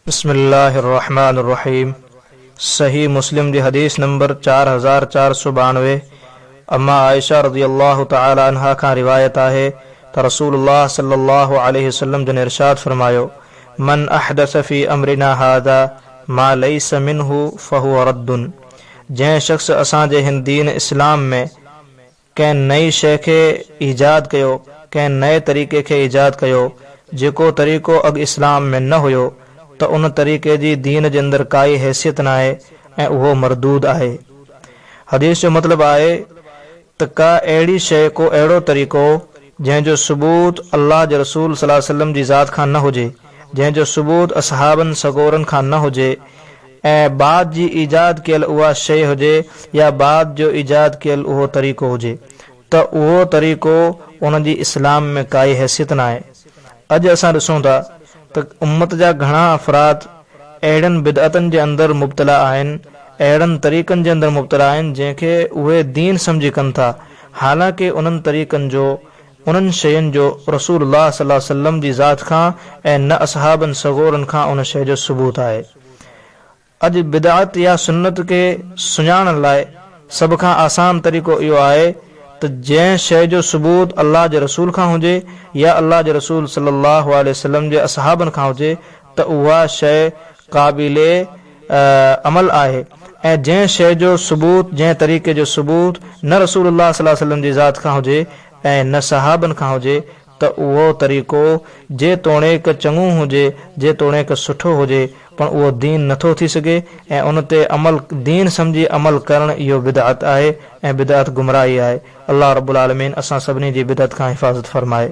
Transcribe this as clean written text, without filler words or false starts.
بسم الله الرحمٰن الرحيم صحيح مسلم جي حديث نمبر 4492 اما عائشه رضي الله تعالٰي عنها کان روايت آهي ته رسول الله صلي الله عليه وسلم جن ارشاد فرمايو، من احدث في امرنا هذا ما ليس منه فهو رد جنهن شخص اسان جي هن دين اسلام ۾ ڪنهن نئين شيء کي ايجاد ڪيو، ڪنهن نئين طريقي کي ايجاد ڪيو، جيڪو طريقو اڳ اسلام ۾ نه هيو، ته ان طريقي جي دين جي اندر ڪائي حيثيت ناهي ۽ اهو مردود آهي. حديث جو مطلب آهي ته ڪا اهڙي شيء ڪو اهڙو طريقو جنهن جو ثبوت الله جي رسول صلي الله عليه وسلم جي ذات کان نه هجي، جنهن جو ثبوت اصحابن سڳورن کان نه هجي ۽ بعد جي ايجاد ڪيل اها شيء هجي يا بعد جو ايجاد ڪيل اهو طريقو هجي ته اهو طريقو ان جي اسلام ۾ ڪائي حيثيت ناهي. اڄ اسان ڏسون ٿا ته امت جا گهڻا افراد اهڙين بدعتن جي اندر مبتلا آهن، اهڙن طريقن جي اندر مبتلا آهن جنهن کي اهي دين سمجهي ڪن ٿا، حالانڪه انهن طريقن جو، انهن شين جو رسول الله صلي الله عليه وسلم جي ذات کان ۽ نه اصحابن سڳورن کان ان شيء جو ثبوت آهي. اڄ بدعت يا سنت کي سڃاڻڻ لاء سڀ کان آسان طريقو اهو آهي ته جنهن شيء جو ثبوت الله جي رسول کان هجي يا الله جي رسول صلي الله عليه وسلم جي اصحابن کان هجي ته اها شيء قابل عمل آهي ۽ جنهن شيء جو ثبوت جنهن طريقي جو ثبوت نه رسول الله صلي الله عليه وسلم جي ذات کان هجي ۽ نه صحابن کان هجي ته اهو طريقو جيتوڻيڪ چڱو هجي، جيتوڻيڪ سٺو هجي، پڻ اهو دين نه ٿو ٿي سگهي ۽ ان تي عمل دين سمجهي عمل ڪرڻ اهو بدعت آهي ۽ بدعت گمراهي آهي. الله رب العالمين اسان سڀني جي بدعت کان حفاظت فرمائي.